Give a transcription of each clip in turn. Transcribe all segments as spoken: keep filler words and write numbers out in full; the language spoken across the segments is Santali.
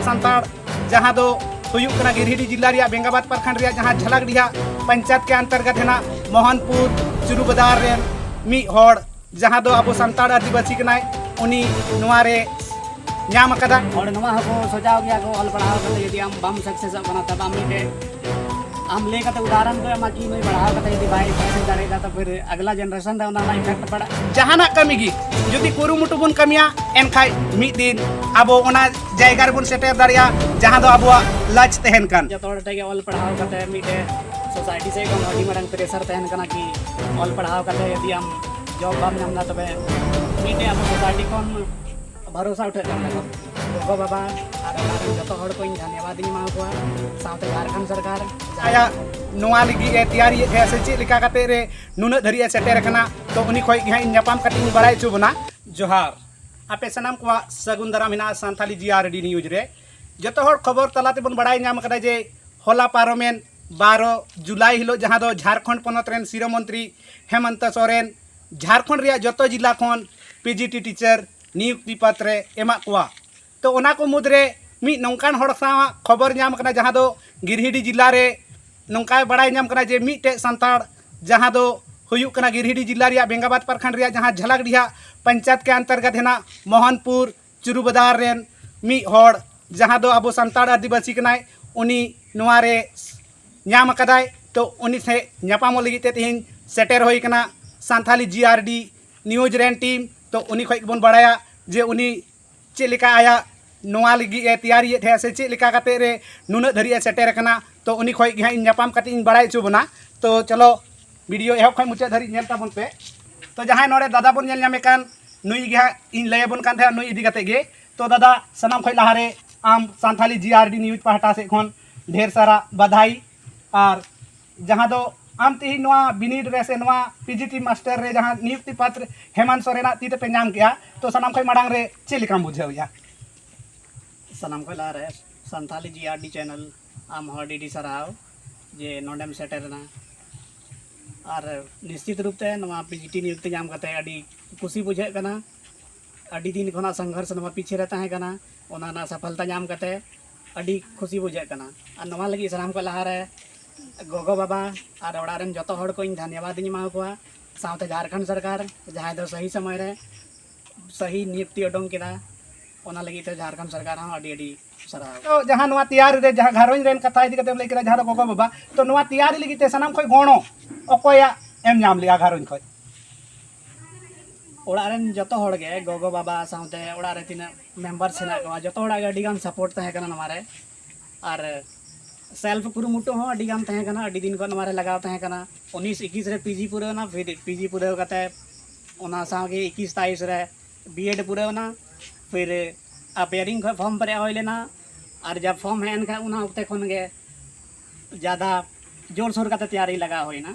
ᱥᱟᱱᱛᱟᱲ, ᱡᱟᱦᱟᱸ ᱫᱚ ᱦᱩᱭᱩᱜ ᱠᱟᱱᱟ ᱜᱤᱨᱤᱰᱤ ᱡᱤᱞᱟ ᱨᱮᱭᱟᱜ ᱵᱮᱝᱜᱟᱵᱟᱫ ᱯᱨᱚᱠᱷᱚᱸᱰ ᱨᱮᱭᱟᱜ ᱡᱟᱦᱟᱸ ᱡᱷᱟᱞᱟᱠᱰᱤᱦᱟ ᱯᱚᱧᱪᱟᱭᱮᱛ ᱠᱮ ᱚᱱᱛᱚᱨᱜᱚᱛ ᱦᱮᱱᱟᱜ ᱢᱳᱦᱚᱱᱯᱩᱨ ᱪᱩᱨᱩᱵᱟᱫᱟᱨ ᱨᱮᱱ ᱢᱤᱫ ᱦᱚᱲ, ᱡᱟᱦᱟᱸ ᱫᱚ ᱟᱵᱚ ᱥᱟᱱᱛᱟᱲ ᱟᱹᱫᱤᱵᱟᱹᱥᱤ ᱠᱟᱱᱟᱭ, ᱩᱱᱤ ᱱᱚᱣᱟ ᱨᱮ ᱧᱟᱢ ᱟᱠᱟᱫᱟ᱾ ᱦᱚᱲ ᱱᱚᱣᱟ ᱦᱚᱸᱠᱚ ᱥᱚᱡᱟᱣ ᱜᱮᱭᱟ ᱠᱚ, ᱚᱞ ᱯᱟᱲᱦᱟᱣ ᱠᱟᱛᱮ ᱡᱩᱫᱤ ᱟᱢ ᱵᱟᱢ ᱥᱟᱠᱥᱮᱥᱚᱜ ᱠᱟᱱᱟ, ᱛᱚᱵᱮ ᱟᱢ ᱢᱤᱫᱴᱮᱡ ᱟᱢ ᱞᱟᱹᱭ ᱠᱟᱛᱮ ᱩᱫᱟᱦᱚᱨᱚᱱ ᱠᱚ ᱮᱢᱟ ᱠᱤ ᱱᱩᱭ ᱯᱟᱲᱦᱟᱣ ᱠᱟᱛᱮ ᱡᱩᱫᱤ ᱵᱟᱭ ᱥᱟᱠᱥᱮᱥ ᱫᱟᱲᱮᱭᱟᱫᱟ, ᱛᱚ ᱯᱷᱤᱨ ᱟᱜᱽᱞᱟ ᱡᱮᱱᱟᱨᱮᱥᱚᱱ ᱨᱮ ᱚᱱᱟ ᱨᱮᱱᱟᱜ ᱤᱯᱷᱮᱠᱴ ᱯᱟᱲᱟᱜᱼᱟ᱾ ᱡᱟᱦᱟᱱᱟᱜ ᱠᱟᱹᱢᱤ ᱜᱮ ᱡᱩᱫᱤ ᱠᱩᱨᱩᱢᱩᱴᱩ ᱵᱚᱱ ᱠᱟᱹᱢᱤᱭᱟ, ᱮᱱᱠᱷᱟᱡ ᱢᱤᱫ ᱫᱤᱱ ᱟᱵᱚ ᱚᱱᱟ ᱡᱟᱭᱜᱟ ᱨᱮᱵᱚᱱ ᱥᱮᱴᱮᱨ ᱫᱟᱲᱮᱭᱟᱜᱼᱟ, ᱡᱟᱦᱟᱸ ᱫᱚ ᱟᱵᱚᱣᱟᱜ ᱞᱟᱡᱽ ᱛᱟᱦᱮᱱ ᱠᱟᱱ᱾ ᱡᱚᱛᱚ ᱦᱚᱲ ᱴᱷᱮᱱ ᱜᱮ ᱚᱞ ᱯᱟᱲᱦᱟᱣ ᱠᱟᱛᱮ ᱢᱤᱫᱴᱮᱡ ᱥᱳᱥᱟᱭᱴᱤ ᱥᱮᱫ ᱠᱷᱚᱱ ᱟᱹᱰᱤ ᱢᱟᱨᱟᱝ ᱯᱨᱮᱥᱟᱨ ᱛᱟᱦᱮᱱ ᱠᱟᱱᱟ ᱠᱤ ᱚᱞ ᱯᱟᱲᱦᱟᱣ ᱠᱟᱛᱮ ᱡᱩᱫᱤ ᱟᱢ ᱡᱚᱵ ᱵᱟᱢ ᱧᱟᱢ ᱮᱫᱟ, ᱛᱚᱵᱮ ᱢᱤᱫᱴᱮᱡ ᱟᱵᱚ ᱥᱳᱥᱟᱭᱴᱤ ᱠᱷᱚᱱ ᱵᱷᱚᱨᱚᱥᱟ ᱩᱴᱷᱟᱹᱜ ᱠᱟᱱ ᱛᱟᱠᱚᱣᱟ᱾ ᱜᱚᱜᱚ ᱵᱟᱵᱟ ᱟᱨ ᱚᱲᱟᱜ ᱨᱮᱱ ᱡᱚᱛᱚ ᱦᱚᱲ ᱠᱚᱧ ᱫᱷᱚᱱᱭᱚᱵᱟᱫ ᱤᱧ ᱮᱢᱟ ᱠᱚᱣᱟ, ᱥᱟᱶᱛᱮ ᱡᱷᱟᱲᱠᱷᱚᱸᱰ ᱥᱚᱨᱠᱟᱨ᱾ ᱟᱭᱟᱜ ᱱᱚᱣᱟ ᱞᱟᱹᱜᱤᱫ ᱮ ᱛᱮᱭᱟᱨᱤᱭᱮᱫ ᱛᱟᱦᱮᱸᱫ ᱥᱮ ᱪᱮᱫ ᱞᱮᱠᱟ ᱠᱟᱛᱮ ᱨᱮ ᱱᱩᱱᱟᱹᱜ ᱫᱷᱟᱹᱨᱤᱡ ᱮ ᱥᱮᱴᱮᱨ ᱟᱠᱟᱱᱟ, ᱛᱚ ᱩᱱᱤ ᱠᱷᱚᱡ ᱜᱮ ᱦᱟᱸᱜ ᱤᱧ ᱧᱟᱯᱟᱢ ᱠᱟᱛᱮ ᱤᱧ ᱵᱟᱲᱟᱭ ᱦᱚᱪᱚ ᱵᱚᱱᱟ᱾ ᱡᱚᱦᱟᱨ, ᱟᱯᱮ ᱥᱟᱱᱟᱢ ᱠᱚᱣᱟᱜ ᱥᱟᱹᱜᱩᱱ ᱫᱟᱨᱟᱢ ᱦᱮᱱᱟᱜᱼᱟ ᱥᱟᱱᱛᱷᱟᱞᱤ ᱡᱤ ᱟᱨ ᱰᱤ ᱱᱤᱭᱩᱡᱽ ᱨᱮ᱾ ᱡᱚᱛᱚ ᱦᱚᱲ ᱠᱷᱚᱵᱚᱨ ᱛᱟᱞᱟ ᱛᱮᱵᱚᱱ ᱵᱟᱲᱟᱭ ᱧᱟᱢ ᱠᱟᱫᱟ ᱡᱮ ᱦᱚᱞᱟ ᱯᱟᱨᱚᱢᱮᱱ ᱵᱟᱨᱚ ᱡᱩᱞᱟᱭ ᱦᱤᱞᱳᱜ, ᱡᱟᱦᱟᱸ ᱫᱚ ᱡᱷᱟᱲᱠᱷᱚᱸᱰ ᱯᱚᱱᱚᱛ ᱨᱮᱱ ᱥᱤᱨᱟᱹ ᱢᱚᱱᱛᱨᱤ ᱦᱮᱢᱚᱱᱛᱚ ᱥᱚᱨᱮᱱ ᱡᱷᱟᱲᱠᱷᱚᱸᱰ ᱨᱮᱭᱟᱜ ᱡᱚᱛᱚ ᱡᱤᱞᱟ ᱠᱷᱚᱱ ᱯᱤ ᱡᱤ ᱴᱤ ᱴᱤᱪᱟᱨ ᱱᱤᱭᱩᱠᱛᱤ ᱯᱚᱛᱨᱮ ᱮᱢᱟᱜ ᱠᱚᱣᱟ᱾ ᱛᱚ ᱚᱱᱟ ᱠᱚ ᱢᱩᱫᱽᱨᱮ ᱢᱤᱫ ᱱᱚᱝᱠᱟᱱ ᱦᱚᱲ ᱥᱟᱶᱟᱜ ᱠᱷᱚᱵᱚᱨ ᱧᱟᱢ ᱠᱟᱱᱟ, ᱡᱟᱦᱟᱸ ᱫᱚ ᱜᱤᱨᱤᱰᱤ ᱡᱤᱞᱟ ᱨᱮ ᱱᱚᱝᱠᱟᱭ ᱵᱟᱲᱟᱭ ᱧᱟᱢ ᱠᱟᱱᱟ ᱡᱮ ᱢᱤᱫᱴᱮᱡ ᱥᱟᱱᱛᱟᱲ, ᱡᱟᱦᱟᱸ ᱫᱚ ᱦᱩᱭᱩᱜ ᱠᱟᱱᱟ ᱜᱤᱨᱤᱰᱤ ᱡᱤᱞᱟ ᱨᱮᱭᱟᱜ ᱵᱮᱝᱜᱟᱵᱟᱫ ᱯᱨᱚᱠᱷᱚᱸᱰ ᱨᱮᱭᱟᱜ ᱡᱟᱦᱟᱸ ᱡᱷᱟᱞᱟᱠᱰᱤᱦᱟ ᱯᱚᱧᱪᱟᱭᱮᱛ ᱠᱮ ᱚᱱᱛᱚᱨᱜᱚᱛ ᱦᱮᱱᱟᱜ ᱢᱳᱦᱚᱱᱯᱩᱨ ᱪᱩᱨᱩᱵᱟᱫᱟᱨ ᱨᱮᱱ ᱢᱤᱫ ᱦᱚᱲ, ᱡᱟᱦᱟᱸ ᱫᱚ ᱟᱵᱚ ᱥᱟᱱᱛᱟᱲ ᱟᱹᱫᱤᱵᱟᱹᱥᱤ ᱠᱟᱱᱟᱭ, ᱩᱱᱤ ᱱᱚᱣᱟ ᱨᱮ ᱧᱟᱢ ᱟᱠᱟᱫᱟᱭ᱾ ᱛᱚ ᱩᱱᱤ ᱥᱮ ᱧᱟᱯᱟᱢᱚᱜ ᱞᱟᱹᱜᱤᱫ ᱛᱮ ᱛᱮᱦᱮᱧ ᱥᱮᱴᱮᱨ ᱦᱩᱭ ᱠᱟᱱᱟ ᱥᱟᱱᱛᱷᱟᱞᱤ ᱡᱤ ᱟᱨ ᱰᱤ ᱱᱤᱭᱩᱡᱽ ᱨᱮᱱ ᱴᱤᱢ᱾ ᱛᱚ ᱩᱱᱤ ᱠᱷᱚᱡ ᱜᱮᱵᱚᱱ ᱵᱟᱲᱟᱭᱟ ᱡᱮ ᱩᱱᱤ ᱪᱮᱫ ᱞᱮᱠᱟ ᱟᱭᱟᱜ ᱱᱚᱣᱟ ᱞᱟᱹᱜᱤᱫ ᱮ ᱛᱮᱭᱟᱨᱤᱭᱮᱫ ᱛᱟᱦᱮᱸᱫ ᱥᱮ ᱪᱮᱫ ᱞᱮᱠᱟ ᱠᱟᱛᱮ ᱨᱮ ᱱᱩᱱᱟᱹᱜ ᱫᱷᱟᱹᱨᱤᱡ ᱮ ᱥᱮᱴᱮᱨ ᱟᱠᱟᱱᱟ᱾ ᱛᱚ ᱩᱱᱤ ᱠᱷᱚᱡ ᱜᱮ ᱦᱟᱸᱜ ᱤᱧ ᱧᱟᱯᱟᱢ ᱠᱟᱛᱮ ᱤᱧ ᱵᱟᱲᱟᱭ ᱦᱚᱪᱚ ᱵᱚᱱᱟ᱾ ᱛᱚ ᱪᱚᱞᱚ, ᱵᱷᱤᱰᱤᱭᱳ ᱮᱦᱚᱵ ᱠᱷᱚᱱ ᱢᱩᱪᱟᱹᱫ ᱫᱷᱟᱹᱨᱤᱡ ᱧᱮᱞ ᱛᱟᱵᱚᱱ ᱯᱮ᱾ ᱛᱚ ᱡᱟᱦᱟᱸᱭ ᱱᱚᱰᱮ ᱫᱟᱫᱟ ᱵᱚᱱ ᱧᱮᱞ ᱧᱟᱢᱮ ᱠᱟᱱ, ᱱᱩᱭ ᱜᱮ ᱦᱟᱸᱜ ᱤᱧ ᱞᱟᱹᱭ ᱟᱵᱚᱱ ᱠᱟᱱ ᱛᱟᱦᱮᱸᱫ ᱱᱩᱭ ᱤᱫᱤ ᱠᱟᱛᱮ ᱜᱮ᱾ ᱛᱚ ᱫᱟᱫᱟ, ᱥᱟᱱᱟᱢ ᱠᱷᱚᱡ ᱞᱟᱦᱟᱨᱮ ᱟᱢ ᱥᱟᱱᱛᱷᱟᱞᱤ ᱡᱤ ᱟᱨ ᱰᱤ ᱱᱤᱭᱩᱡᱽ ᱯᱟᱦᱴᱟ ᱥᱮᱫ ᱠᱷᱚᱱ ᱰᱷᱮᱨ ᱥᱟᱨᱟ ᱵᱟᱫᱷᱟᱭ᱾ ᱟᱨ ᱡᱟᱦᱟᱸ ᱫᱚ ᱟᱢ ᱛᱮᱦᱮᱧ ᱱᱚᱣᱟ ᱵᱤᱱᱤᱰ ᱨᱮ ᱥᱮ ᱱᱚᱣᱟ ᱯᱤ ᱡᱤ ᱴᱤ ᱢᱟᱥᱴᱟᱨ ᱨᱮ ᱡᱟᱦᱟᱸ ᱱᱤᱭᱩᱠᱛᱤ ᱯᱟᱛᱨ ᱦᱮᱢᱟᱱ ᱥᱚᱨᱮᱱᱟᱜ ᱛᱤ ᱛᱮᱯᱮ ᱧᱟᱢ ᱠᱮᱜᱼᱟ, ᱛᱚ ᱥᱟᱱᱟᱢ ᱠᱷᱚᱡ ᱢᱟᱲᱟᱝ ᱨᱮ ᱪᱮᱫ ᱞᱮᱠᱟᱢ ᱵᱩᱡᱷᱟᱹᱣᱮᱜᱼᱟ? ᱥᱟᱱᱟᱢ ᱠᱷᱚᱡ ᱞᱟᱦᱟᱨᱮ ᱥᱟᱱᱛᱷᱟᱞᱤ ᱡᱤ ᱟᱨ ᱰᱤ ᱪᱮᱱᱮᱞ, ᱟᱢ ᱦᱚᱸ ᱟᱹᱰᱤ ᱟᱹᱰᱤ ᱥᱟᱨᱦᱟᱣ ᱡᱮ ᱱᱚᱰᱮᱢ ᱥᱮᱴᱮᱨᱮᱱᱟ᱾ ᱟᱨ ᱱᱤᱥᱪᱤᱛ ᱨᱩᱯ ᱛᱮ ᱱᱚᱣᱟ ᱯᱤ ᱡᱤ ᱴᱤ ᱱᱤᱭᱩᱡᱽ ᱛᱮ ᱧᱟᱢ ᱠᱟᱛᱮ ᱟᱹᱰᱤ ᱠᱩᱥᱤ ᱵᱩᱡᱷᱟᱹᱜ ᱠᱟᱱᱟ᱾ ᱟᱹᱰᱤ ᱫᱤᱱ ᱠᱷᱚᱱᱟᱜ ᱥᱚᱝᱜᱷᱚᱨᱥ ᱱᱚᱣᱟ ᱯᱤᱪᱷᱮ ᱨᱮ ᱛᱟᱦᱮᱸ ᱠᱟᱱᱟ, ᱚᱱᱟ ᱨᱮᱱᱟᱜ ᱥᱟᱯᱷᱚᱞᱛᱟ ᱧᱟᱢ ᱠᱟᱛᱮ ᱟᱹᱰᱤ ᱠᱷᱩᱥᱤ ᱵᱩᱡᱷᱟᱹᱜ ᱠᱟᱱᱟ᱾ ᱟᱨ ᱱᱚᱣᱟ ᱞᱟᱹᱜᱤᱫ ᱥᱟᱱᱟᱢ ᱠᱷᱚᱱ ᱞᱟᱦᱟᱨᱮ ᱜᱚᱜᱚ ᱵᱟᱵᱟ ᱟᱨ ᱚᱲᱟᱜ ᱨᱮᱱ ᱡᱚᱛᱚ ᱦᱚᱲ ᱠᱚᱧ ᱫᱷᱟᱱᱭᱟᱵᱟᱫ ᱤᱧ ᱮᱢᱟ ᱠᱚᱣᱟ, ᱥᱟᱶᱛᱮ ᱡᱷᱟᱲᱠᱷᱚᱸᱰ ᱥᱚᱨᱠᱟᱨ, ᱡᱟᱦᱟᱸᱭ ᱫᱚ ᱥᱟᱹᱦᱤ ᱥᱚᱢᱚᱭ ᱨᱮ ᱥᱟᱹᱦᱤ ᱱᱤᱭᱩᱠᱛᱤ ᱩᱰᱩᱝ ᱠᱮᱫᱟ, ᱚᱱᱟ ᱞᱟᱹᱜᱤᱫ ᱛᱮ ᱡᱷᱟᱲᱠᱷᱚᱸᱰ ᱥᱚᱨᱠᱟᱨ ᱦᱚᱸ ᱟᱹᱰᱤ ᱟᱹᱰᱤ ᱥᱟᱨᱦᱟᱣ᱾ ᱛᱚ ᱡᱟᱦᱟᱸ ᱱᱚᱣᱟ ᱛᱮᱭᱟᱨᱤ ᱨᱮ ᱡᱟᱦᱟᱸ ᱜᱷᱟᱨᱚᱸᱡᱽ ᱨᱮᱱ ᱠᱟᱛᱷᱟ ᱤᱫᱤ ᱠᱟᱛᱮᱢ ᱞᱟᱹᱭ ᱠᱮᱫᱟ, ᱡᱟᱦᱟᱸ ᱫᱚ ᱜᱚᱜᱚ ᱵᱟᱵᱟ, ᱛᱚ ᱱᱚᱣᱟ ᱛᱮᱭᱟᱨᱤ ᱞᱟᱹᱜᱤᱫ ᱛᱮ ᱥᱟᱱᱟᱢ ᱠᱷᱚᱱ ᱜᱚᱲᱚ ᱚᱠᱚᱭᱟᱜ ᱮᱢ ᱧᱟᱢ ᱞᱮᱜᱼᱟ ᱜᱷᱟᱨᱚᱸᱡᱽ ᱠᱷᱚᱱ? ᱚᱲᱟᱜ ᱨᱮᱱ ᱡᱚᱛᱚ ᱦᱚᱲ ᱜᱮ, ᱜᱚᱜᱚ ᱵᱟᱵᱟ ᱥᱟᱶᱛᱮ ᱚᱲᱟᱜ ᱨᱮ ᱛᱤᱱᱟᱹᱜ ᱢᱮᱢᱵᱟᱨᱥ ᱦᱮᱱᱟᱜ ᱠᱚᱣᱟ, ᱡᱚᱛᱚ ᱦᱚᱲᱟᱜ ᱜᱮ ᱟᱹᱰᱤ ᱜᱟᱱ ᱥᱟᱯᱳᱨᱴ ᱛᱟᱦᱮᱸ ᱠᱟᱱᱟ ᱱᱚᱣᱟ ᱨᱮ᱾ ᱟᱨ ᱥᱮᱞᱯ ᱠᱩᱨᱩᱢᱩᱴᱩ ᱦᱚᱸ ᱟᱹᱰᱤ ᱜᱟᱱ ᱛᱟᱦᱮᱸ ᱠᱟᱱᱟ, ᱟᱹᱰᱤ ᱫᱤᱱ ᱠᱷᱚᱱ ᱱᱚᱣᱟ ᱨᱮ ᱞᱟᱜᱟᱣ ᱛᱟᱦᱮᱸ ᱠᱟᱱᱟ᱾ ᱩᱱᱤᱥ ᱤᱠᱤᱥ ᱨᱮ ᱯᱤᱡᱤ ᱯᱩᱨᱟᱹᱣ ᱮᱱᱟ, ᱯᱷᱤᱨ ᱯᱤᱡᱤ ᱯᱩᱨᱟᱹᱣ ᱠᱟᱛᱮ ᱚᱱᱟ ᱥᱟᱶᱜᱮ ᱤᱠᱤᱥ ᱛᱟᱭᱤᱥ ᱨᱮ ᱵᱤᱭᱮᱰ ᱯᱩᱨᱟᱹᱣ ᱮᱱᱟ᱾ ᱯᱷᱤᱨ ᱟᱯᱮᱭᱟᱨᱤᱝ ᱠᱷᱚᱱ ᱯᱷᱚᱨᱢ ᱯᱮᱨᱮᱡ ᱦᱩᱭ ᱞᱮᱱᱟ, ᱟᱨ ᱡᱟᱵ ᱯᱷᱚᱨᱢ ᱦᱮᱡ ᱮᱱ ᱠᱷᱟᱱ ᱚᱱᱟ ᱚᱠᱛᱮ ᱠᱷᱚᱱ ᱜᱮ ᱡᱟᱫᱟ ᱡᱳᱨᱥᱳᱨ ᱠᱟᱛᱮ ᱛᱮᱭᱟᱨᱤ ᱞᱟᱜᱟᱣ ᱦᱩᱭᱱᱟ᱾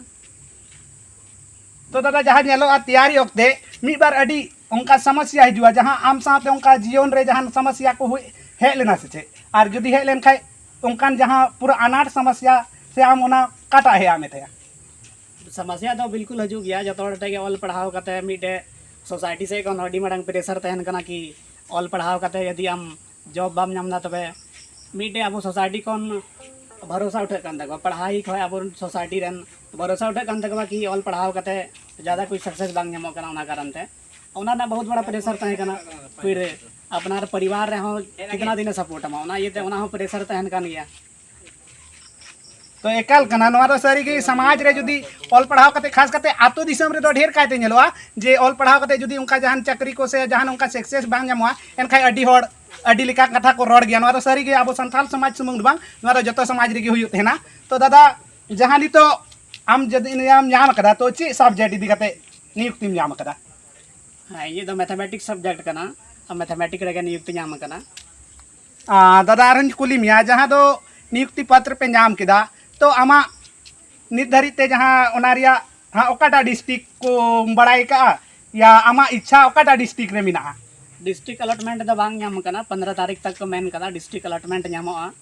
ᱛᱚ ᱫᱟᱫᱟ, ᱡᱟᱦᱟᱸ ᱧᱮᱞᱚᱜᱼᱟ ᱛᱮᱭᱟᱨᱤ ᱚᱠᱛᱮ ᱢᱤᱫ ᱵᱟᱨ ᱟᱹᱰᱤ ᱚᱱᱠᱟ ᱥᱚᱢᱚᱥᱥᱟ ᱦᱤᱡᱩᱜᱼᱟ, ᱡᱟᱦᱟᱸ ᱟᱢ ᱥᱟᱶᱛᱮ ᱚᱱᱠᱟ ᱡᱤᱭᱚᱱ ᱨᱮ ᱡᱟᱦᱟᱱ ᱥᱚᱢᱚᱥᱥᱟ ᱠᱚ ᱦᱩᱭ ᱦᱮᱡ ᱞᱮᱱᱟ ᱥᱮ ᱪᱮᱫ? ᱟᱨ ᱡᱩᱫᱤ ᱦᱮᱡ ᱞᱮᱱᱠᱷᱟᱡ ᱚᱱᱠᱟᱱ ᱡᱟᱦᱟᱸ ᱯᱩᱨᱟᱹ ᱟᱱᱟᱴ ᱥᱚᱢᱚᱥᱥᱟ, ᱥᱮ ᱟᱢ ᱚᱱᱟ ᱚᱠᱟᱴᱟᱜ ᱦᱮᱡ ᱟᱫ ᱢᱮ ᱛᱟᱦᱮᱸᱜᱼᱟ? ᱥᱚᱢᱚᱥᱥᱟ ᱫᱚ ᱵᱤᱞᱠᱩᱞ ᱦᱤᱡᱩᱜ ᱜᱮᱭᱟ᱾ ᱡᱚᱛᱚ ᱦᱚᱲ ᱴᱷᱮᱱ ᱜᱮ ᱚᱞ ᱯᱟᱲᱦᱟᱣ ᱠᱟᱛᱮ ᱢᱤᱫᱴᱮᱡ ᱥᱳᱥᱟᱭᱴᱤ ᱥᱮᱫ ᱠᱷᱚᱱ ᱟᱹᱰᱤ ᱢᱟᱨᱟᱝ ᱯᱨᱮᱥᱟᱨ ᱛᱟᱦᱮᱱ ᱠᱟᱱᱟ ᱠᱤ ᱚᱞ ᱯᱟᱲᱦᱟᱣ ᱠᱟᱛᱮ ᱡᱩᱫᱤ ᱟᱢ ᱡᱚᱵ ᱵᱟᱢ ᱧᱟᱢ ᱮᱫᱟ, ᱛᱚᱵᱮ ᱢᱤᱫᱴᱮᱡ ᱟᱵᱚ ᱥᱳᱥᱟᱭᱴᱤ ᱠᱷᱚᱱ ᱵᱷᱚᱨᱚᱥᱟ ᱩᱴᱷᱟᱹᱜ ᱠᱟᱱ ᱛᱟᱠᱚᱣᱟ, ᱯᱟᱲᱦᱟᱣᱤᱡ ᱠᱷᱚᱱ ᱟᱵᱚ ᱥᱳᱥᱟᱭᱴᱤ ᱨᱮᱱ ᱵᱷᱚᱨᱚᱥᱟ ᱩᱴᱷᱟᱹᱜ ᱠᱟᱱ ᱛᱟᱠᱚᱣᱟ ᱠᱤ ᱚᱞ ᱯᱟᱲᱦᱟᱣ ᱠᱟᱛᱮ ᱡᱟᱫᱟ ᱠᱩᱪ ᱥᱟᱠᱥᱮᱥ ᱵᱟᱝ ᱧᱟᱢᱚᱜ ᱠᱟᱱᱟ᱾ ᱚᱱᱟ ᱠᱟᱨᱚᱱ ᱛᱮ ᱚᱱᱟ ᱨᱮᱱᱟᱜ ᱵᱚᱦᱩᱛ ᱵᱚᱲᱟ ᱯᱨᱮᱥᱟᱨ ᱛᱟᱦᱮᱸ ᱠᱟᱱᱟ᱾ ᱯᱷᱤᱨ ᱟᱯᱱᱟᱨ ᱯᱚᱨᱤᱵᱟᱨ ᱨᱮᱦᱚᱸ ᱠᱤᱛᱱᱟ ᱫᱤᱱᱮ ᱥᱟᱯᱳᱨᱴ ᱟᱢᱟ, ᱚᱱᱟ ᱤᱭᱟᱹᱛᱮ ᱚᱱᱟ ᱦᱚᱸ ᱯᱨᱮᱥᱟᱨ ᱛᱟᱦᱮᱱ ᱠᱟᱱ ᱜᱮᱭᱟ᱾ ᱛᱚ ᱮᱠᱟᱞ ᱠᱟᱱᱟ, ᱱᱚᱣᱟ ᱫᱚ ᱥᱟᱹᱨᱤᱜᱮ ᱥᱚᱢᱟᱡᱽ ᱨᱮ ᱡᱩᱫᱤ ᱚᱞ ᱯᱟᱲᱦᱟᱣ ᱠᱟᱛᱮ, ᱠᱷᱟᱥ ᱠᱟᱛᱮ ᱟᱛᱳ ᱫᱤᱥᱚᱢ ᱨᱮᱫᱚ ᱰᱷᱮᱨ ᱠᱟᱭᱛᱮ ᱧᱮᱞᱚᱜᱼᱟ ᱡᱮ ᱚᱞ ᱯᱟᱲᱦᱟᱣ ᱠᱟᱛᱮ ᱡᱩᱫᱤ ᱚᱱᱠᱟ ᱡᱟᱦᱟᱱ ᱪᱟᱹᱠᱨᱤ ᱠᱚ ᱥᱮ ᱡᱟᱦᱟᱱ ᱚᱱᱠᱟ ᱥᱟᱠᱥᱮᱥ ᱵᱟᱝ ᱧᱟᱢᱚᱜᱼᱟ, ᱮᱱᱠᱷᱟᱱ ᱟᱹᱰᱤ ᱦᱚᱲ ᱟᱹᱰᱤ ᱞᱮᱠᱟᱱ ᱠᱟᱛᱷᱟ ᱠᱚ ᱨᱚᱲ ᱜᱮᱭᱟ᱾ ᱱᱚᱣᱟ ᱫᱚ ᱥᱟᱹᱨᱤᱜᱮ ᱟᱵᱚ ᱥᱟᱱᱛᱟᱲ ᱥᱚᱢᱟᱡᱽ ᱥᱩᱢᱩᱝ ᱫᱚ ᱵᱟᱝ, ᱱᱚᱣᱟ ᱫᱚ ᱡᱚᱛᱚ ᱥᱚᱢᱟᱡᱽ ᱨᱮᱜᱮ ᱦᱩᱭᱩᱜ ᱛᱟᱦᱮᱱᱟ᱾ ᱛᱚ ᱫᱟᱫᱟ, ᱡᱟᱦᱟᱸ ᱱᱤᱛᱚᱜ ᱟᱢ ᱡᱩᱫᱤ ᱧᱟᱢ ᱟᱠᱟᱫᱟ, ᱛᱚ ᱪᱮᱫ ᱥᱟᱵᱡᱮᱠᱴ ᱤᱫᱤ ᱠᱟᱛᱮ ᱱᱤᱭᱩᱠᱛᱤᱢ ᱧᱟᱢ ᱟᱠᱟᱫᱟ? ᱦᱮᱸ, ᱤᱧᱟᱹᱜ ᱫᱚ ᱢᱮᱛᱷᱟᱢᱮᱴᱤᱠᱥ ᱥᱟᱵᱡᱮᱠᱴ ᱠᱟᱱᱟ, ᱟᱨ ᱢᱮᱛᱷᱟᱢᱮᱴᱤᱠ ᱨᱮᱜᱮ ᱱᱤᱭᱩᱠᱛᱤ ᱧᱟᱢ ᱟᱠᱟᱱᱟ᱾ ᱟᱨ ᱫᱟᱫᱟ, ᱟᱨᱦᱚᱸᱧ ᱠᱩᱞᱤ ᱢᱮᱭᱟ, ᱡᱟᱦᱟᱸ ᱫᱚ ᱱᱤᱭᱩᱠᱛᱤ ᱯᱚᱛᱨᱚ ᱯᱮ ᱧᱟᱢ ᱠᱮᱫᱟ, ᱛᱚ ᱟᱢᱟᱜ ᱱᱤᱛ ᱫᱷᱟᱹᱨᱤᱡ ᱛᱮ ᱡᱟᱦᱟᱸ ᱚᱱᱟ ᱨᱮᱭᱟᱜ ᱦᱟᱸᱜ ᱚᱠᱟᱴᱟᱜ ᱰᱤᱥᱴᱨᱤᱠᱴ ᱠᱚᱢ ᱵᱟᱲᱟᱭ ᱠᱟᱜᱼᱟ, ᱭᱟ ᱟᱢᱟᱜ ᱤᱪᱪᱷᱟ ᱚᱠᱟᱴᱟᱜ ᱰᱤᱥᱴᱨᱤᱠᱴ ᱨᱮ ᱢᱮᱱᱟᱜᱼᱟ? ᱰᱤᱥᱴᱨᱤᱠᱴ ᱮᱞᱚᱴᱢᱮᱱᱴ ᱫᱚ ᱵᱟᱝ ᱧᱟᱢ ᱟᱠᱟᱱᱟ, ᱯᱚᱱᱨᱚ ᱛᱟᱹᱨᱤᱠᱷ ᱛᱚᱠ ᱠᱚ ᱢᱮᱱ ᱠᱟᱫᱟ ᱰᱤᱥᱴᱨᱤᱠᱴ ᱮᱞᱚᱴᱢᱮᱱᱴ ᱧᱟᱢᱚᱜᱼᱟ᱾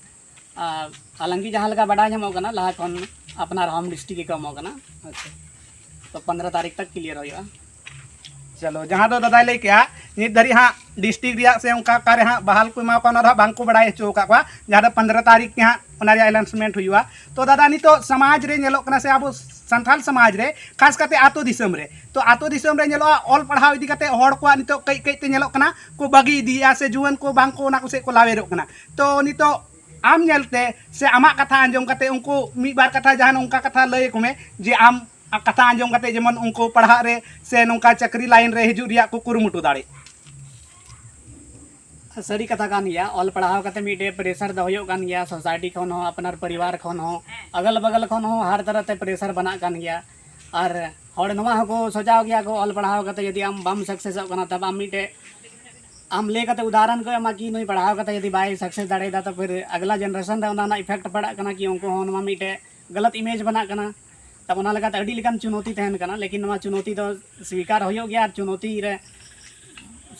ᱟᱨ ᱦᱟᱞᱟᱝᱠᱤ ᱡᱟᱦᱟᱸ ᱞᱮᱠᱟ ᱵᱟᱰᱟᱭ ᱧᱟᱢᱚᱜ ᱠᱟᱱᱟ, ᱞᱟᱦᱟ ᱠᱷᱚᱱ ᱟᱯᱱᱟᱨ ᱦᱳᱢ ᱰᱤᱥᱴᱨᱤᱠᱴ ᱜᱮᱠᱚ ᱮᱢᱚᱜ ᱠᱟᱱᱟ᱾ ᱟᱪᱪᱷᱟ᱾ ᱛᱚ ᱯᱚᱱᱨᱚ ᱛᱟᱹᱨᱤᱠᱷ ᱛᱚᱠ ᱠᱞᱤᱭᱟᱨ ᱦᱩᱭᱩᱜᱼᱟ᱾ ᱪᱚᱞᱚ, ᱡᱟᱦᱟᱸ ᱫᱚ ᱫᱟᱫᱟᱭ ᱞᱟᱹᱭ ᱠᱮᱜᱼᱟ ᱱᱤᱛ ᱫᱷᱟᱹᱨᱤᱡ ᱦᱟᱸᱜ ᱰᱤᱥᱴᱨᱤᱠᱴ ᱨᱮᱭᱟᱜ ᱥᱮ ᱚᱱᱠᱟ ᱚᱠᱟᱨᱮ ᱦᱟᱸᱜ ᱵᱟᱦᱟᱞ ᱠᱚ ᱮᱢᱟ ᱠᱚᱣᱟ, ᱚᱱᱟ ᱫᱚ ᱦᱟᱸᱜ ᱵᱟᱝ ᱠᱚ ᱵᱟᱲᱟᱭ ᱦᱚᱪᱚ ᱟᱠᱟᱫ ᱠᱚᱣᱟ᱾ ᱡᱟᱦᱟᱸ ᱫᱚ ᱯᱚᱱᱫᱽᱨᱚ ᱛᱟᱹᱨᱤᱠᱷ ᱜᱮ ᱦᱟᱸᱜ ᱚᱱᱟ ᱨᱮᱭᱟᱜ ᱮᱱᱟᱣᱩᱱᱥᱢᱮᱱᱴ ᱦᱩᱭᱩᱜᱼᱟ᱾ ᱛᱚ ᱫᱟᱫᱟ, ᱱᱤᱛᱚᱜ ᱥᱚᱢᱟᱡᱽ ᱨᱮ ᱧᱮᱞᱚᱜ ᱠᱟᱱᱟ ᱥᱮ ᱟᱵᱚ ᱥᱟᱱᱛᱟᱲ ᱥᱚᱢᱟᱡᱽ ᱨᱮ, ᱠᱷᱟᱥ ᱠᱟᱛᱮ ᱟᱛᱳ ᱫᱤᱥᱚᱢ ᱨᱮ, ᱛᱚ ᱟᱛᱳ ᱫᱤᱥᱚᱢ ᱨᱮ ᱧᱮᱞᱚᱜᱼᱟ, ᱚᱞ ᱯᱟᱲᱦᱟᱣ ᱤᱫᱤ ᱠᱟᱛᱮ ᱦᱚᱲ ᱠᱚᱣᱟᱜ ᱱᱤᱛᱚᱜ ᱠᱟᱹᱡ ᱠᱟᱹᱡ ᱛᱮ ᱧᱮᱞᱚᱜ ᱠᱟᱱᱟ ᱠᱚ ᱵᱟᱹᱜᱤ ᱤᱫᱤᱭᱮᱫᱼᱟ ᱥᱮ ᱡᱩᱣᱟᱹᱱ ᱠᱚ ᱵᱟᱝ ᱠᱚ ᱚᱱᱟ ᱠᱚ ᱥᱮᱫ ᱠᱚ ᱞᱟᱣᱮᱨᱚᱜ ᱠᱟᱱᱟ᱾ ᱛᱚ ᱱᱤᱛᱚᱜ ᱟᱢ ᱧᱮᱞᱛᱮ ᱥᱮ ᱟᱢᱟᱜ ᱠᱟᱛᱷᱟ ᱟᱸᱡᱚᱢ ᱠᱟᱛᱮ ᱩᱱᱠᱩ ᱢᱤᱫ ᱵᱟᱨ ᱠᱟᱛᱷᱟ, ᱡᱟᱦᱟᱱ ᱚᱱᱠᱟ ᱠᱟᱛᱷᱟ ᱞᱟᱹᱭ ᱟᱠᱚ ᱢᱮ ᱡᱮ ᱟᱢ ᱠᱟᱛᱷᱟ ᱟᱸᱡᱚᱢ ᱠᱟᱛᱮ ᱡᱮᱢᱚᱱ ᱩᱱᱠᱩ ᱯᱟᱲᱦᱟᱜ ᱨᱮ ᱥᱮ ᱱᱚᱝᱠᱟ ᱪᱟᱹᱠᱨᱤ ᱞᱟᱭᱤᱱ ᱨᱮ ᱦᱤᱡᱩᱜ ᱨᱮᱭᱟᱜ ᱠᱚ ᱠᱩᱨᱩᱢᱩᱴᱩ ᱫᱟᱲᱮᱜ᱾ ᱥᱟᱹᱨᱤ ᱠᱟᱛᱷᱟ ᱠᱟᱱ ᱜᱮᱭᱟ, ᱚᱞ ᱯᱟᱲᱦᱟᱣ ᱠᱟᱛᱮ ᱢᱤᱫᱴᱮᱡ ᱯᱨᱮᱥᱟᱨ ᱫᱚ ᱦᱩᱭᱩᱜ ᱠᱟᱱ ᱜᱮᱭᱟ, ᱥᱳᱥᱟᱭᱴᱤ ᱠᱷᱚᱱ ᱦᱚᱸ, ᱟᱯᱱᱟᱨ ᱯᱚᱨᱤᱵᱟᱨ ᱠᱷᱚᱱ ᱦᱚᱸ, ᱟᱜᱟᱞ ᱵᱟᱜᱟᱞ ᱠᱷᱚᱱ ᱦᱚᱸ ᱦᱟᱨ ᱛᱟᱨᱟ ᱛᱮ ᱯᱨᱮᱥᱟᱨ ᱵᱮᱱᱟᱜ ᱠᱟᱱ ᱜᱮᱭᱟ᱾ ᱟᱨ ᱦᱚᱲ ᱱᱚᱣᱟ ᱦᱚᱸᱠᱚ ᱥᱚᱪᱟᱣ ᱜᱮᱭᱟ ᱠᱚ, ᱚᱞ ᱯᱟᱲᱦᱟᱣ ᱠᱟᱛᱮ ᱡᱩᱫᱤ ᱟᱢ ᱵᱟᱢ ᱥᱟᱠᱥᱮᱥᱚᱜ ᱠᱟᱱᱟ, ᱛᱚᱵᱮ ᱟᱢ ᱢᱤᱫᱴᱮᱡ ᱟᱢ ᱞᱟᱹᱭ ᱠᱟᱛᱮ ᱩᱫᱟᱦᱚᱨᱚᱱ ᱠᱚ ᱮᱢᱟ ᱠᱤ ᱱᱩᱭ ᱯᱟᱲᱦᱟᱣ ᱠᱟᱛᱮ ᱡᱩᱫᱤ ᱵᱟᱭ ᱥᱟᱠᱥᱮᱥ ᱫᱟᱲᱮᱭᱟᱫᱟ, ᱛᱚ ᱯᱷᱤᱨ ᱟᱜᱽᱞᱟ ᱡᱮᱱᱟᱨᱮᱥᱚᱱ ᱨᱮ ᱚᱱᱟ ᱨᱮᱱᱟᱜ ᱤᱯᱷᱮᱠᱴ ᱯᱟᱲᱟᱜ ᱠᱟᱱᱟ ᱠᱤ ᱩᱱᱠᱩ ᱦᱚᱸ ᱱᱚᱣᱟ ᱢᱤᱫᱴᱮᱡ ᱜᱟᱞᱟᱛ ᱤᱢᱮᱡᱽ ᱵᱮᱱᱟᱜ ᱠᱟᱱᱟ᱾ ᱛᱚ ᱚᱱᱟ ᱞᱮᱠᱟᱛᱮ ᱟᱹᱰᱤ ᱞᱮᱠᱟᱱ ᱪᱩᱱᱚᱛᱤ ᱛᱟᱦᱮᱱ ᱠᱟᱱᱟ, ᱞᱮᱠᱤᱱ ᱱᱚᱣᱟ ᱪᱩᱱᱚᱛᱤ ᱫᱚ ᱥᱣᱤᱠᱟᱨ ᱦᱩᱭᱩᱜ ᱜᱮᱭᱟ ᱟᱨ ᱪᱩᱱᱚᱛᱤ ᱨᱮ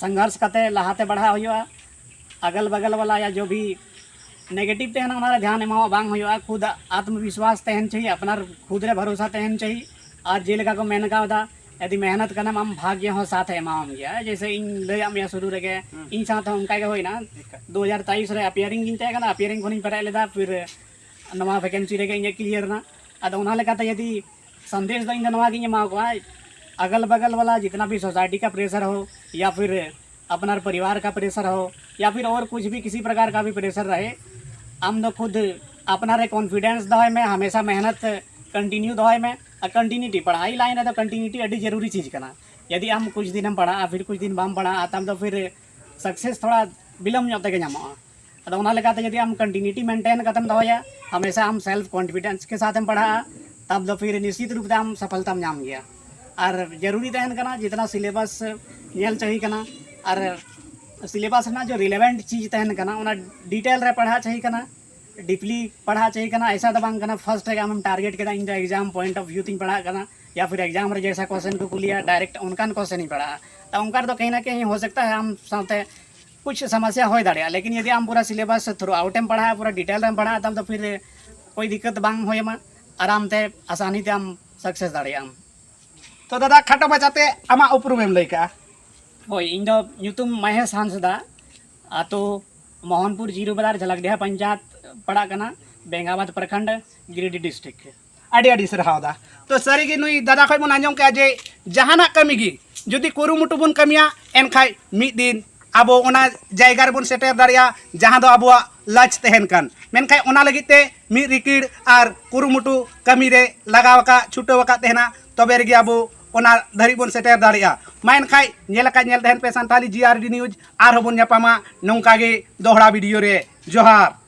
ᱥᱚᱝᱜᱷᱚᱨᱥ ᱠᱟᱛᱮ ᱞᱟᱦᱟᱛᱮ ᱵᱟᱲᱦᱟᱣ ᱦᱩᱭᱩᱜᱼᱟ᱾ ᱟᱜᱟᱞ ᱵᱟᱜᱟᱞ ᱣᱟᱞᱟ ᱭᱟ ᱡᱚ ᱵᱷᱤ ᱱᱮᱜᱮᱴᱤᱵᱷ ᱛᱟᱦᱮᱱᱟ, ᱚᱱᱟ ᱨᱮ ᱫᱷᱮᱭᱟᱱ ᱮᱢᱟᱣᱟᱜ ᱵᱟᱝ ᱦᱩᱭᱩᱜᱼᱟ᱾ ᱠᱷᱩᱫ ᱟᱛᱢᱚ ᱵᱤᱥᱣᱟᱥ ᱛᱟᱦᱮᱱ ᱪᱟᱹᱦᱤᱭᱮ, ᱟᱯᱱᱟᱨ ᱠᱷᱩᱫ ᱨᱮ ᱵᱷᱟᱨᱚᱥᱟ ᱛᱟᱦᱮᱱ ᱪᱟᱹᱦᱤᱭᱮ᱾ ᱟᱨ ᱡᱮᱞᱮᱠᱟ ᱠᱚ ᱢᱮᱱ ᱠᱟᱣᱫᱟ, ᱡᱩᱫᱤ ᱢᱮᱦᱱᱚᱛ ᱠᱟᱱᱟᱢ, ᱟᱢ ᱵᱷᱟᱜᱽᱭᱚ ᱦᱚᱸ ᱥᱟᱛᱷ ᱮ ᱮᱢᱟᱣᱟᱢ ᱜᱮᱭᱟ᱾ ᱡᱮᱭᱥᱮ ᱤᱧ ᱞᱟᱹᱭᱟᱫ ᱢᱮᱭᱟ ᱥᱩᱨᱩ ᱨᱮᱜᱮ, ᱤᱧ ᱥᱟᱶᱛᱮ ᱦᱚᱸ ᱚᱱᱠᱟ ᱜᱮ ᱦᱩᱭᱱᱟ᱾ ᱫᱩ ᱦᱟᱡᱟᱨ ᱛᱮᱭᱤᱥ ᱨᱮ ᱟᱯᱤᱭᱟᱨᱤᱝ ᱜᱤᱧ ᱛᱟᱦᱮᱸ ᱠᱟᱱᱟ, ᱟᱯᱤᱭᱟᱨᱤᱝ ᱠᱷᱚᱱᱤᱧ ᱯᱮᱨᱮᱡ ᱞᱮᱫᱟ, ᱯᱷᱤᱨ ᱱᱚᱣᱟ ᱵᱷᱮᱠᱮᱱᱥᱤ ᱨᱮᱜᱮ ᱤᱧᱟᱹᱜ ᱠᱞᱤᱭᱟᱨ ᱮᱱᱟ᱾ ᱟᱫᱚ ᱚᱱᱟ ᱞᱮᱠᱟᱛᱮ ᱡᱩᱫᱤ ᱥᱟᱸᱫᱮᱥ ᱫᱚ ᱤᱧ ᱫᱚ ᱱᱚᱣᱟ ᱜᱤᱧ ᱮᱢᱟ ᱠᱚᱣᱟ, ᱟᱜᱟᱞ ᱵᱟᱜᱟᱞ ᱣᱟᱞᱟ ᱡᱤᱛᱱᱟ ᱵᱷᱤ ᱥᱳᱥᱟᱭᱴᱤ ᱠᱟ ᱯᱨᱮᱥᱟᱨ ᱦᱳ ᱭᱟ ᱯᱷᱤᱨ ᱟᱯᱱᱟᱨ ᱯᱚᱨᱤᱵᱟᱨ ᱠᱟ ᱯᱨᱮᱥᱟᱨ ᱦᱳ ᱭᱟ ᱯᱷᱤᱨ ᱚᱨ ᱠᱩᱪᱷ ᱵᱷᱤ ᱠᱤᱥᱤ ᱯᱨᱚᱠᱟᱨ ᱠᱟ ᱵᱷᱤ ᱯᱨᱮᱥᱟᱨ ᱨᱟᱦᱮ, ᱟᱢ ᱫᱚ ᱠᱷᱩᱫ ᱟᱯᱱᱟᱨ ᱨᱮ ᱠᱚᱱᱯᱷᱤᱰᱮᱱᱥ ᱫᱚᱦᱚᱭ ᱢᱮ, ᱦᱟᱢᱮᱥᱟ ᱢᱮᱦᱱᱚᱛ ᱠᱚᱱᱴᱤᱱᱭᱩ ᱫᱚᱦᱚᱭ ᱢᱮ᱾ ᱟᱨ ᱠᱚᱱᱴᱤᱱᱭᱩᱴᱤ, ᱯᱟᱲᱦᱟᱣ ᱞᱟᱭᱤᱱ ᱨᱮᱫᱚ ᱠᱚᱱᱴᱤᱱᱭᱩᱴᱤ ᱟᱹᱰᱤ ᱡᱟᱹᱨᱩᱨᱤ ᱪᱤᱡᱽ ᱠᱟᱱᱟ᱾ ᱡᱩᱫᱤ ᱟᱢ ᱠᱩᱪᱷ ᱫᱤᱱᱮᱢ ᱯᱟᱲᱦᱟᱜᱼᱟ, ᱯᱷᱤᱨ ᱠᱩᱪᱷ ᱫᱤᱱ ᱵᱟᱢ ᱯᱟᱲᱦᱟᱜᱼᱟ, ᱛᱟᱦᱚᱞᱮ ᱫᱚ ᱯᱷᱤᱨ ᱥᱟᱠᱥᱮᱥ ᱛᱷᱚᱲᱟ ᱵᱤᱞᱚᱢ ᱧᱚᱜ ᱛᱮᱜᱮ ᱧᱟᱢᱚᱜᱼᱟ᱾ ᱟᱫᱚ ᱚᱱᱟ ᱞᱮᱠᱟᱛᱮ ᱡᱩᱫᱤ ᱟᱢ ᱠᱚᱱᱴᱤᱱᱭᱩᱴᱤ ᱢᱮᱱᱴᱮᱱ ᱠᱟᱛᱮᱢ ᱫᱚᱦᱚᱭᱟ, ᱦᱟᱢᱮᱥᱟ ᱟᱢ ᱥᱮᱞᱯ ᱠᱚᱱᱯᱷᱤᱰᱮᱱᱥ ᱠᱮ ᱥᱟᱛᱷ ᱮᱢ ᱯᱟᱲᱦᱟᱜᱼᱟ, ᱛᱟᱵ ᱫᱚ ᱯᱷᱤᱨ ᱱᱤᱥᱪᱤᱛ ᱨᱩᱯ ᱛᱮ ᱟᱢ ᱥᱟᱯᱷᱚᱞᱛᱟᱢ ᱧᱟᱢ ᱜᱮᱭᱟ᱾ ᱟᱨ ᱡᱟᱹᱨᱩᱨᱤ ᱛᱟᱦᱮᱱ ᱠᱟᱱᱟ ᱡᱤᱛᱱᱟ ᱥᱤᱞᱮᱵᱟᱥ ᱧᱮᱞ ᱪᱟᱹᱦᱤ ᱠᱟᱱᱟ, ᱟᱨ ᱥᱤᱞᱮᱵᱟᱥ ᱨᱮᱱᱟᱜ ᱡᱚ ᱨᱤᱞᱮᱵᱷᱮᱱᱴ ᱪᱤᱡᱽ ᱛᱟᱦᱮᱱ ᱠᱟᱱᱟ, ᱚᱱᱟ ᱰᱤᱴᱮᱞ ᱨᱮ ᱯᱟᱲᱦᱟᱜ ᱪᱟᱹᱦᱤ ᱠᱟᱱᱟ, ᱰᱤᱯᱞᱤ ᱯᱟᱲᱦᱟᱜ ᱪᱟᱹᱦᱤ ᱠᱟᱱᱟ᱾ ᱮᱭᱥᱟ ᱫᱚ ᱵᱟᱝ ᱠᱟᱱᱟ ᱯᱷᱟᱥᱴ ᱨᱮᱜᱮ ᱟᱢᱮᱢ ᱴᱟᱨᱜᱮᱴ ᱠᱮᱫᱟ, ᱤᱧ ᱫᱚ ᱮᱠᱡᱟᱢ ᱯᱚᱭᱮᱱᱴ ᱚᱯᱷ ᱵᱷᱤᱭᱩ ᱛᱤᱧ ᱯᱟᱲᱦᱟᱜ ᱠᱟᱱᱟ, ᱭᱟ ᱯᱷᱤᱨ ᱮᱠᱡᱟᱢ ᱨᱮ ᱡᱮᱭᱥᱟ ᱠᱚᱥᱪᱮᱱ ᱠᱚ ᱠᱩᱞᱤᱭᱟ, ᱰᱟᱭᱨᱮᱠᱴ ᱚᱱᱠᱟᱱ ᱠᱚᱥᱪᱮᱱ ᱤᱧ ᱯᱟᱲᱦᱟᱜᱼᱟ᱾ ᱛᱚ ᱚᱱᱠᱟ ᱨᱮᱫᱚ ᱠᱟᱹᱦᱤ ᱱᱟ ᱠᱟᱹᱦᱤ ᱦᱳ ᱥᱟᱠᱛᱟ ᱦᱮ ᱟᱢ ᱥᱟᱶᱛᱮ ᱠᱩᱪᱷ ᱥᱚᱢᱚᱥᱥᱟ ᱦᱩᱭ ᱫᱟᱲᱮᱭᱟᱜᱼᱟ᱾ ᱞᱮᱠᱤᱱ ᱡᱩᱫᱤ ᱟᱢ ᱯᱩᱨᱟ ᱥᱤᱞᱮᱵᱟᱥ ᱛᱷᱨᱩ ᱟᱣᱩᱴ ᱮᱢ ᱯᱟᱲᱦᱟᱜᱼᱟ, ᱯᱩᱨᱟ ᱰᱤᱴᱮᱞ ᱨᱮᱢ ᱯᱟᱲᱦᱟᱜᱼᱟ, ᱛᱟᱦᱚᱞᱮ ᱫᱚ ᱯᱷᱤᱨ ᱠᱳᱭ ᱫᱤᱠᱠᱟᱛ ᱵᱟᱝ ᱦᱩᱭ ᱟᱢᱟ, ᱟᱨᱟᱢ ᱛᱮ ᱟᱥᱟᱱᱤ ᱛᱮ ᱟᱢ ᱥᱟᱠᱥᱮᱥ ᱫᱟᱲᱮᱭᱟᱜ ᱟᱢ᱾ ᱛᱚ ᱫᱟᱫᱟ, ᱠᱷᱟᱴᱚ ᱢᱟᱪᱷᱟᱛᱮ ᱟᱢᱟᱜ ᱩᱯᱨᱩᱢ ᱮᱢ ᱞᱟᱹᱭ ᱠᱟᱜᱼᱟ᱾ ᱦᱳᱭ, ᱤᱧ ᱫᱚ ᱧᱩᱛᱩᱢ ᱢᱚᱦᱮᱥ ᱦᱟᱸᱥᱫᱟ, ᱟᱛᱳ ᱢᱳᱦᱚᱱᱯᱩᱨ ᱡᱤᱨᱳ ᱵᱟᱡᱟᱨ, ᱡᱷᱟᱞᱟᱠᱰᱤᱦᱟ ᱯᱚᱧᱪᱟᱭᱮᱛ ᱯᱟᱲᱟᱜ ᱠᱟᱱᱟ, ᱵᱮᱝᱜᱟᱵᱟᱫᱽ ᱯᱨᱚᱠᱷᱚᱸᱰ, ᱜᱤᱨᱤᱰᱤ ᱰᱤᱥᱴᱨᱤᱠᱴ᱾ ᱟᱹᱰᱤ ᱟᱹᱰᱤ ᱥᱟᱨᱦᱟᱣ ᱫᱟ᱾ ᱛᱚ ᱥᱟᱹᱨᱤᱜᱮ ᱱᱩᱭ ᱫᱟᱫᱟ ᱠᱷᱚᱡ ᱵᱚᱱ ᱟᱸᱡᱚᱢ ᱠᱮᱜᱼᱟ ᱡᱮ ᱡᱟᱦᱟᱱᱟᱜ ᱠᱟᱹᱢᱤ ᱜᱮ ᱡᱩᱫᱤ ᱠᱩᱨᱩᱢᱩᱴᱩ ᱵᱚᱱ ᱠᱟᱹᱢᱤᱭᱟ, ᱮᱱᱠᱷᱟᱡ ᱢᱤᱫ ᱫᱤᱱ ᱟᱵᱚ ᱚᱱᱟ ᱡᱟᱭᱜᱟ ᱨᱮᱵᱚᱱ ᱥᱮᱴᱮᱨ ᱫᱟᱲᱮᱭᱟᱜᱼᱟ ᱡᱟᱦᱟᱸ ᱫᱚ ᱟᱵᱚᱣᱟᱜ ᱞᱟᱡᱽ ᱛᱟᱦᱮᱱ ᱠᱟᱱ᱾ ᱢᱮᱱᱠᱷᱟᱡ ᱚᱱᱟ ᱞᱟᱹᱜᱤᱫ ᱛᱮ ᱢᱤᱫ ᱨᱤᱠᱤᱲ ᱟᱨ ᱠᱩᱨᱩᱢᱩᱴᱩ ᱠᱟᱹᱢᱤ ᱨᱮ ᱞᱟᱜᱟᱣ ᱟᱠᱟᱫ, ᱪᱷᱩᱴᱟᱹᱣ ᱟᱠᱟᱫ ᱛᱟᱦᱮᱱᱟ, ᱛᱚᱵᱮ ᱨᱮᱜᱮ ᱟᱵᱚ ᱚᱱᱟ ᱫᱷᱟᱹᱨᱤᱡ ᱵᱚᱱ ᱥᱮᱴᱮᱨ ᱫᱟᱲᱮᱭᱟᱜᱼᱟ᱾ ᱢᱟ ᱮᱱᱠᱷᱟᱡ ᱧᱮᱞ ᱟᱠᱟᱫ ᱧᱮᱞ ᱛᱟᱦᱮᱱ ᱯᱮ ᱥᱟᱱᱛᱷᱟᱞᱤ ᱡᱤ ᱟᱨ ᱰᱤ ᱱᱤᱭᱩᱡᱽ, ᱟᱨᱦᱚᱸ ᱵᱚᱱ ᱧᱟᱯᱟᱢᱟ ᱱᱚᱝᱠᱟ ᱜᱮ ᱫᱚᱦᱲᱟ ᱵᱷᱤᱰᱤᱭᱳ ᱨᱮ᱾ ᱡᱚᱦᱟᱨ᱾